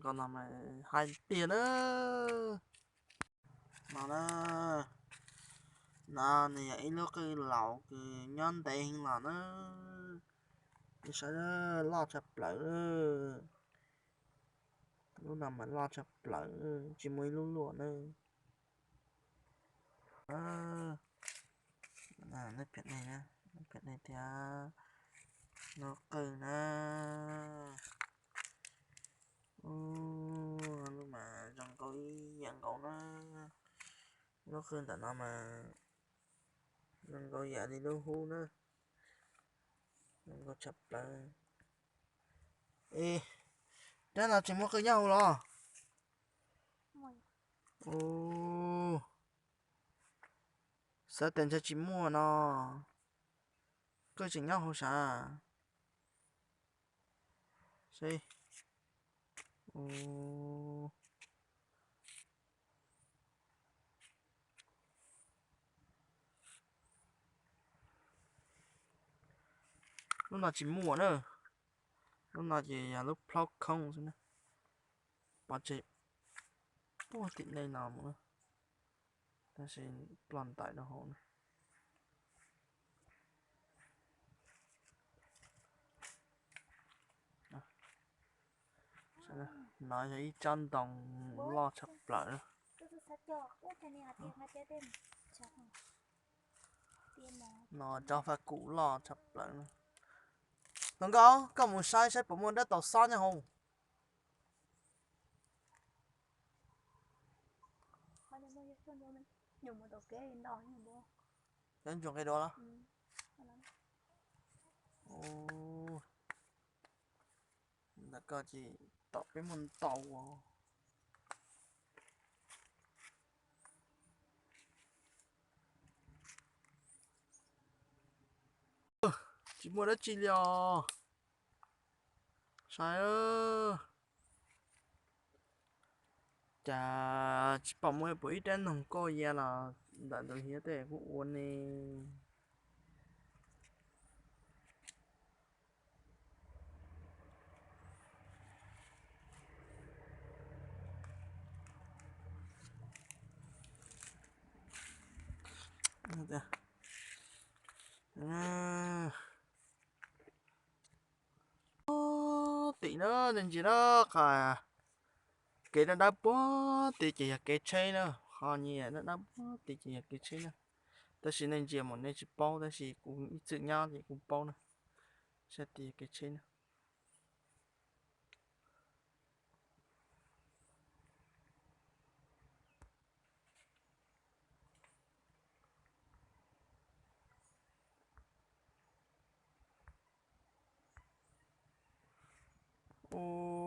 No mas hais tiag na. No na, no nws yog ib lub qwj laus kws nyob ntev heev los na. Nej saib, loj tshaj plaws. Lub no mas loj tshaj plaws, tsis muaj ib lub luaj na. Pem nej thiab, lub qwj na. Lub mas zoo nkauj ib yam nkaus na. Lub qwj ntawm no mas zoo nkauj yam li lub hub na. Zoo nkauj tshaj plaws. Ib, teb no tsis muaj qwj nyob hauv los? Ub, xav tias ntshe tsis muaj no. Qwj tseem nyob hauv sav. Seb. Ub, lub no tsis muaj na. Lub no ces yog lub plhaub khoob xwb na. Pov tseg puag tim nej no mus na, tab sis ploj ntais rau hauv na. No yog ib tsob ntoo loj tshaj plaws na. No tsob faj kum loj tshaj plaws na. Hluas nkauj, koj mus saib saib puas muaj dab tau xob nyob hauv. Cov ntsuas nqi dua los? Ntawm koj ces tom peb muaj ntau os. Tsis muaj dab tsi li os. Saib, cas tsis pom muaj puas ib rab noog koj ya los ntawm ntawd thiab tej kuj ua ne. Puag tim na, nej ntsia na, qhov kev dawb dawb puag tim ces yog kev tsheb na, qhov nyias dawb dawb puag tim ces yog kev tsheb na. Tab sis nej ntsia mas nej tsis paub, tab sis kuv ib txwm nyob ces kuv paub na. Sab tid yog kev tsheb na. Ub,